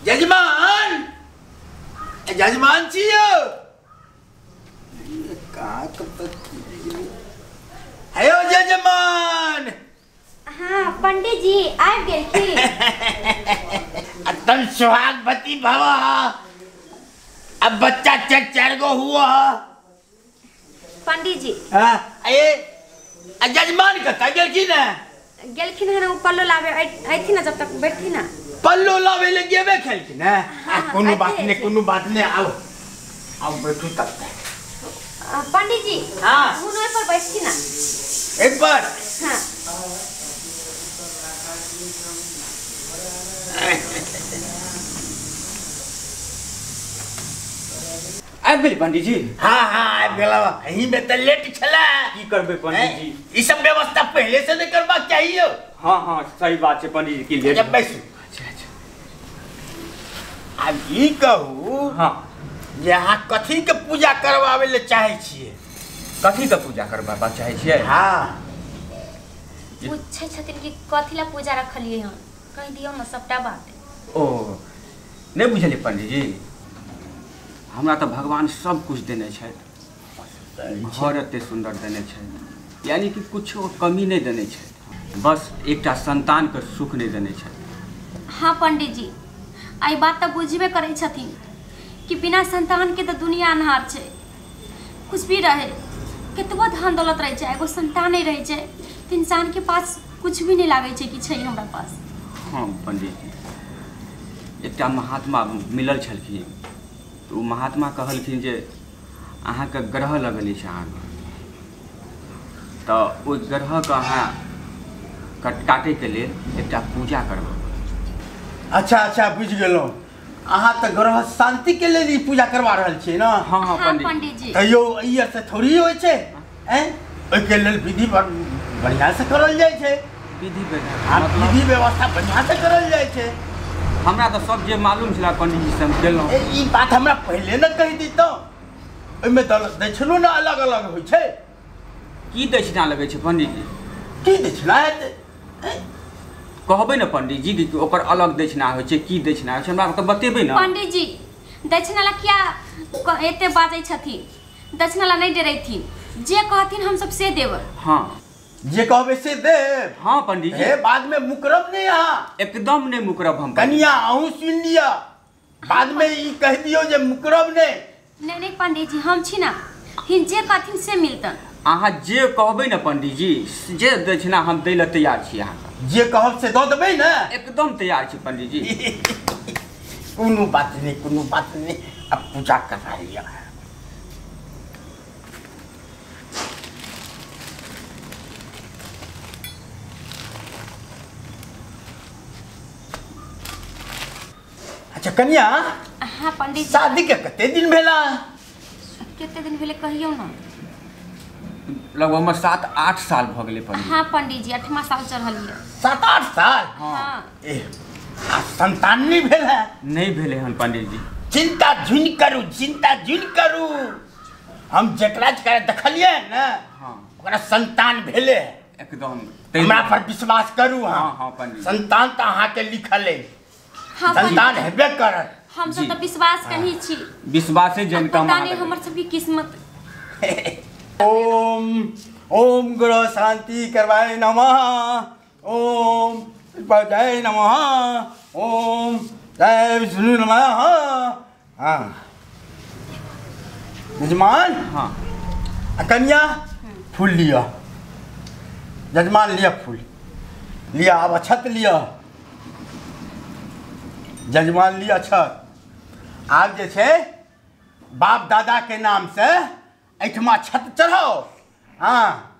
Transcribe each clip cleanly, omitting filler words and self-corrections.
जजमान, जजमान छी यौ। कहाँ हेयो जजमान। हाँ पंडित जी आबि गेलखिन। अतन सुहागवती भव, अब बच्चा चार चार गो हुआ। पंडित जी हाँ ए जजमान कतऽ गेलखिन है? गेलखिन हन ओ पल्लो लाबे अयथिन ना, जब तक बैठथिन ना। पल्लो लाबे ले गेबे खेलखिन है? कोनो बात नहीं, कोनो बात नहीं, आओ आओ बैठू तब तक। पंडित जी हाँ हुन पर बैठथिन ना एक बार। हाँ आबि गेली पंडित जी? हाँ हाँ आबि गेला। अहीं में तऽ लेट छला। की करबै पंडित जी, ई सब व्यवस्था पहले से नहीं करबाक चाहिए। हाँ हाँ सही बात छै पंडित जी, की लेट। जब बैसू। अच्छा अच्छा। आब ई कहू हाँ जे अहाँ कथी के पूजा करवावे ले चाहै छियै? कथी के पूजा करवाबा चाहै छियै? हाँ पूछै छथिन कि कथी ला पूजा रखलियै हन, कहि दियौ ना सबटा बात। ओ नहीं बुझलियै पंडित जी, हमरा तऽ भगवान सब कुछ देने छथि, घर एते सुन्दर देने छथि, यानी कि कुछो कमी नहीं देने छथि, बस एकटा संतान के सुख नहीं देने छथि। हाँ पंडित जी एहि बात तऽ बुझबे करै छथिन कि बिना संतान के तऽ दुनिया अन्हार छै। कुछ भी रहे, कतबो धन दौलत रहै छै, एगो संतान नहीं रहै छै तऽ इंसान के पास कुछ भी नहीं लागै छै कि छै हमरा पास। हाँ पंडित जी, एकटा महात्मा मिलल छलखिन, तो महात्मा कहलखिन जे अहाँके ग्रह लगल अछि अहाँके, तऽ ओहि ग्रहके अहाँ काटैके लेल एकटा पूजा करबै। अच्छा अच्छा बुझि गेलहुँ, अहाँ तऽ ग्रह शान्तिके लेल ई पूजा करवा रहल छियै ने? हाँ हाँ पंडित जी। तैयो एहि से थोड़ी होइ छै, ओहिके लेल विधि बढ़िआँ से करल जाइ छै। विधि विधि व्यवस्था बढ़िआँ से करल जाइ छै। हमरा तऽ सब जे मालूम छला पंडित जी से हम केलहुँ। ई बात हमरा पहिले ने कहि दितहुँ। ओहिमे दक्षिणो ने अलग अलग होइ छै। की दक्षिणा लगै छै पंडित जी? की दक्षिणा हेतै कहबै ने पंडित जी कि ओकर अलग दक्षिणा होइ छै, की दक्षिणा होइ छै हमरा तऽ बतेबै ने। पंडित जी दक्षिणा ला किया एते बाजै छथिन? दक्षिणा ला नहीं डरैथिन, जे कहथिन हम सब से देबै। हाँ जे कहबै से देब। हाँ पंडित जी बाद में मुकरब नहीं, अहाँ एकदम नहीं मुकरब हम। कनिया अहूँ सुनि लिअ, बाद में ई कहि दियौ जे मुकरब नहीं। नहीं नहीं पंडित जी हम छी ना, हिन जे कहथिन से मिलतन। अहाँ जे कहबै ने पंडित जी, जे दक्षिणा हम दै लए तैयार छी, अहाँके जे कहब से दऽ देबै ने? एकदम तैयार छी पंडित जी। कोनो बात नहीं, कोनो बात नहीं, अब पूजा करा लिअ। अच्छा कनिया। हाँ पंडित जी। शादी के कते दिन भेला? कते दिन भेले कहियौ ना। लगभग 7-8 साल भ गेलै पंडित। हाँ पंडित जी 8वां साल चढ़ल ये। 7-8 साल? हाँ। ए आ संतान नहीं भेल है? नहीं भेले हन पंडित जी। चिंता झुन करू, चिंता झुन करू, हम जकरा जकरा देखलियै ने हाँ ओकरा संतान भेले एकदम। हमरा पर विश्वास करू। हाँ हाँ पंडित, संतान तऽ अहाँके लिखल है, संतान हेबे करत। हम सब तऽ विश्वास कहीं छी, विश्वासे जन का पता नहीं हमर सबके किस्मत। ओम ओम ग्रह शांति करवाए नमः, ओम जय नमः, ओम जय विष्णु नमः। हाँ यजमान। हाँ कन्या फूल लिया, यजमान लिया फूल लिया, अब अक्षत लिया, जजमान लिया अक्षत। आब जे छै बाप दादा के नाम से एहिठमा छत चढ़ाओ। हाँ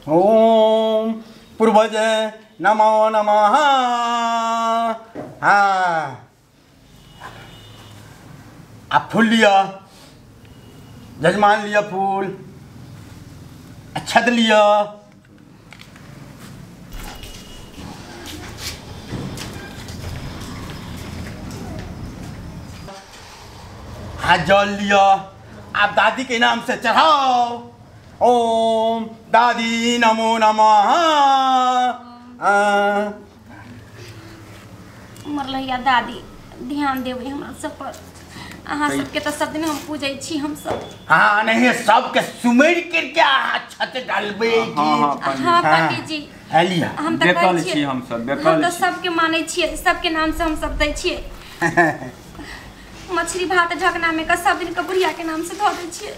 ओम पूर्वज नमो नमः। हाँ आप फूल लिया, जजमान लिया फूल, अक्षत लिया। हाथ जल लिया, आप दादी के नाम से चढ़ाओ। ओम दादी नमो नमः। हाँ मरलैया दादी ध्यान देबै हमरा सब पर। अहाँ सबके तऽ सब दिन हम पूजै छी हम सब। हाँ नहीं सबके सुमेर करके अहाँ छत डालबै। हाँ पंडित जी हम तऽ कहै छियै, हम सब हम तऽ सबके मानै छियै, सबके नाम से हम सब दै छियै। मछली भात ढकना में का सब दिन के बुढ़िया के नाम से धो दै छियै।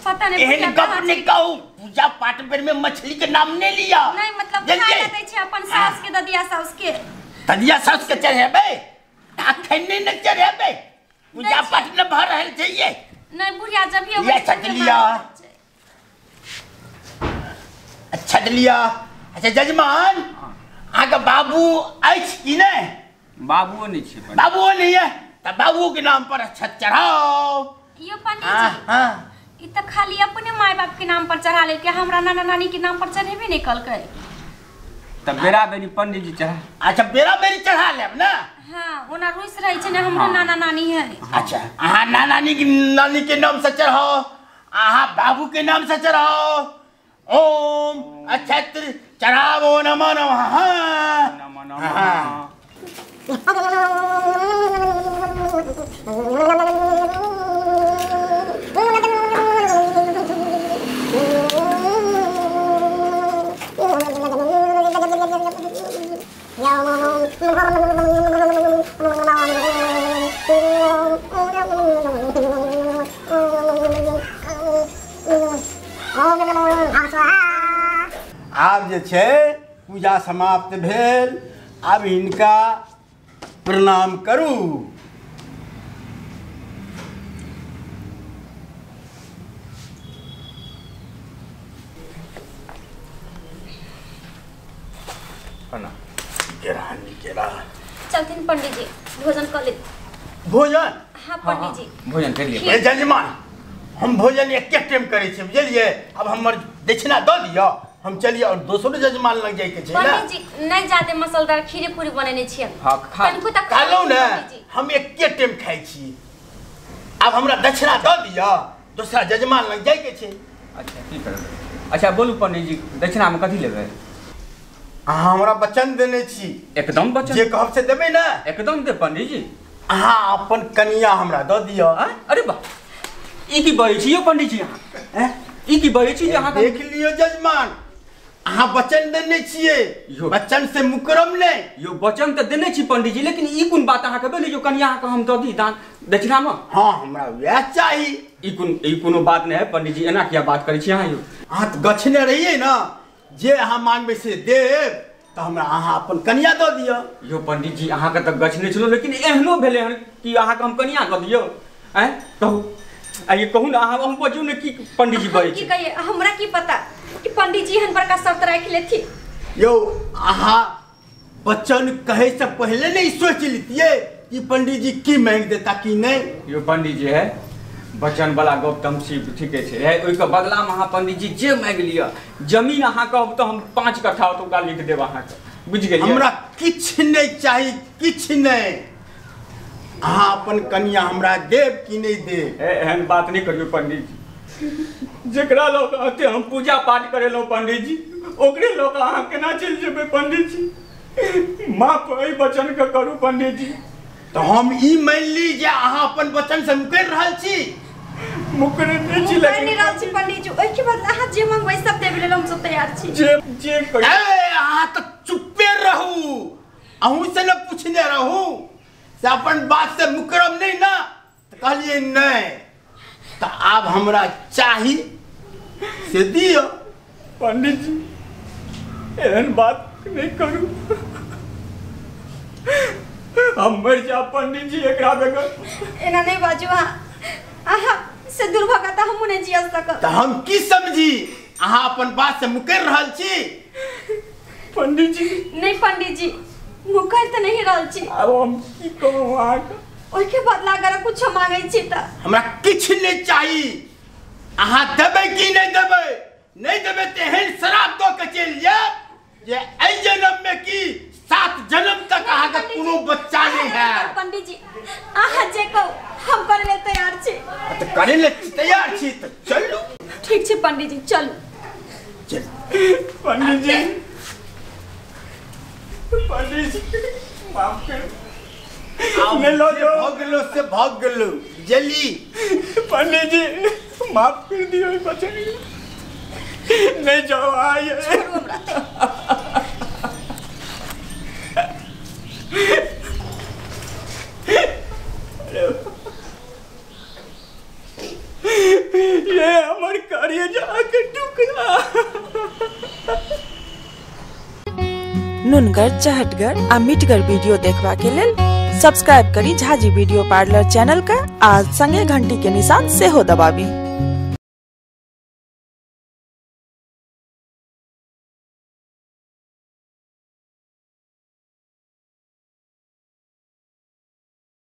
पता नहीं एहन गप नहीं कहू, पूजा पाठ बेर में मछली के नाम नहीं लिया। नहीं मतलब खाय ला दै छै अपन सास के, ददिया सास के। ददिया सास के चढ़ेबै अखन नहीं न चढ़ेबै, पूजा पाठ न भर रहल छै। नहीं बुढ़िया जब भी ये छतलिया अच्छा लिया। अच्छा जजमान अहाँके बाबू अछि कि नहीं? बाबूओ नहीं छै। बाबूओ नहीं है त बाबू के नाम पर छत चढ़ाओ। यो पंडित जी हां ई त खाली अपने माय बाप के नाम पर चढ़ा लेलकै, हमरा नाना नानी के नाम पर चढ़ेबे नहीं कलकै। त बेरा बेरी पंडित जी चढ़ा। अच्छा बेरा बेरी चढ़ा लेब ना। हां ओना रुस रहै छै ने हमरो नाना नानी है। अच्छा अहाँ नाना नानी के नाम से चढ़ाओ, अहाँ बाबू के नाम से चढ़ाओ। ओम अक्षत्र चढ़ावो नमः नमः नमः नमः। आब जे छै पूजा समाप्त भेल, आब हिनका प्रणाम करू। चलथिन पंडित जी भोजन कर ले। भोजन? हाँ पंडित जी भोजन कर लिए। जजमान हम भोजन एक टाइम करै छी बुझलियै। अब हमर दक्षिणा दऽ दिअ, हम चलिए और दोसरो जजमान लग जाय के छै ना। पंडित जी नहीं जादे मसलदार खीरे पूरी बनेने छियै। हां खा तनिको त कहलौ ने हम एके टाइम खाइ छी। अब हमरा दक्षिणा दऽ दिअ, दोसरा जजमान लग जाय के छै। अच्छा की करबै? अच्छा बोलू पंडित जी दक्षिणा में कथी लेबै? अहाँ हमरा वचन देने छी। एकदम वचन जे कहब से देबै ना? एकदम दे पंडित जी। अहाँ अपन कनिया हमरा दऽ दिअ। अरे वाह ई की बजै छी यौ पंडित जी अहाँ? ई की बजै छी जे अहाँ? देख लियौ जजमान अहाँ वचन देने छियै, वचन से मुकरम नहि। यौ वचन तऽ देने छी पंडित जी, लेकिन ई कोन बात अहाँके भेलै जो कनिया अहाँके हम दऽ दी दान दक्षिणा में? हाँ हमरा वएह चाही। ई कोनो बात नहि है पंडित जी, एना किया बात करै छी अहाँ यौ? अहाँ तऽ गछने रहियै ने जे अहाँ मांगबै से देब, तऽ हमरा अहाँ अपन कनिया दऽ दिअ। यौ पंडित जी अहाँके तऽ गछने छलहुँ, लेकिन एहनो भेलै हन कि अहाँके हम कनिया दऽ दियौ? आँय कहू आइए कहू ना अहाँ, हम बजू ने की पंडित जी बजै की कहिए? हमरा की पता कि पंडित जी एहन बड़का शर्त राखि लेथिन। यौ अहाँ वचन कहै से पहले नहीं सोच लितियै कि पंडित जी की मांगि देता की नहीं। यौ पंडित जी है वचन वाला गप तऽ हम ठीके छै, ओहिके बदलामे अहाँ पंडित जी जे मांगि लिअ, जमीन अहाँ कहब तऽ हम 5 कट्ठा ओतुका लिख देब अहाँके, बुझि गेलियै? हमरा किछु नहि चाही, किछु नहि। अहाँ अपन कनिया हमरा देब कि नहीं देब? एहन बात नहीं करियौ पंडित जी, जकरा लोग अते हम पूजा पाठ करेलहुँ पंडित जी, ओकरे लोग अहाँ केना चलि जेबै पंडित जी? माफ एहि वचनके करू पंडित जी। तऽ हम ई मानि ली जे अहाँ अपन वचन से मुकरि रहल छी? मुकरि नहि छी, लेकिन रहल छी पंडित जी, ओहिके बदला अहाँ जे मांगबै सब देबै लेल हम सब तैयार छी। जे जे अहाँ तऽ चुप्पे रहू, अहूँ से ने पूछने रहू से अपन बात से मुकरम नहीं ना, तो कहलिए नहीं, तो आब हमरा चाही से दियौ। पंडित जी एहन बात नहीं करू, हम मरि जाब पंडित जी एकरा बगैर। एना नहीं बाजू अहाँ, अहाँ से दुर्भाग्यता हमहूँ नहीं जिया सकब। तो हम की समझी अहाँ अपन बात से मुकरि रहल छी? पंडित जी नहीं पंडित जी मुकरि तऽ नहीं रहल छी। आब हम की कहू अहाँके? ओहिके बदला अगर कुछो मांगै छी तऽ हमरा किछु नहीं चाही। अहाँ देबै कि नहीं देबै? नहीं देबै तऽ एहन शराब दऽ के चलि जायब जे एहि जन्म में की 7 जन्म तक अहाँके कोनो बच्चा नहीं है। पंडित जी अहाँ जे कहू हम करै लेल तैयार छी। तऽ करै लेल तैयार छी तऽ चलू। ठीक छै पंडित जी चलू। चल पंडित जी। पंडित जी माफ कर। नहीं लो जे भऽ गेलो से भऽ गेलो, बुझली? पंडित जी माफ कर दियो बच्चा के। नहीं जाओ आइए। छोड़ू हमरा। ये हमार कार्य जाके टुकड़ा। नुनगर, चहटगर आ मिठगर वीडियो देखबा के लेल सब्सक्राइब करी झाजी वीडियो पार्लर चैनल का आ संगे घंटी के निशान सेहो दबाबी।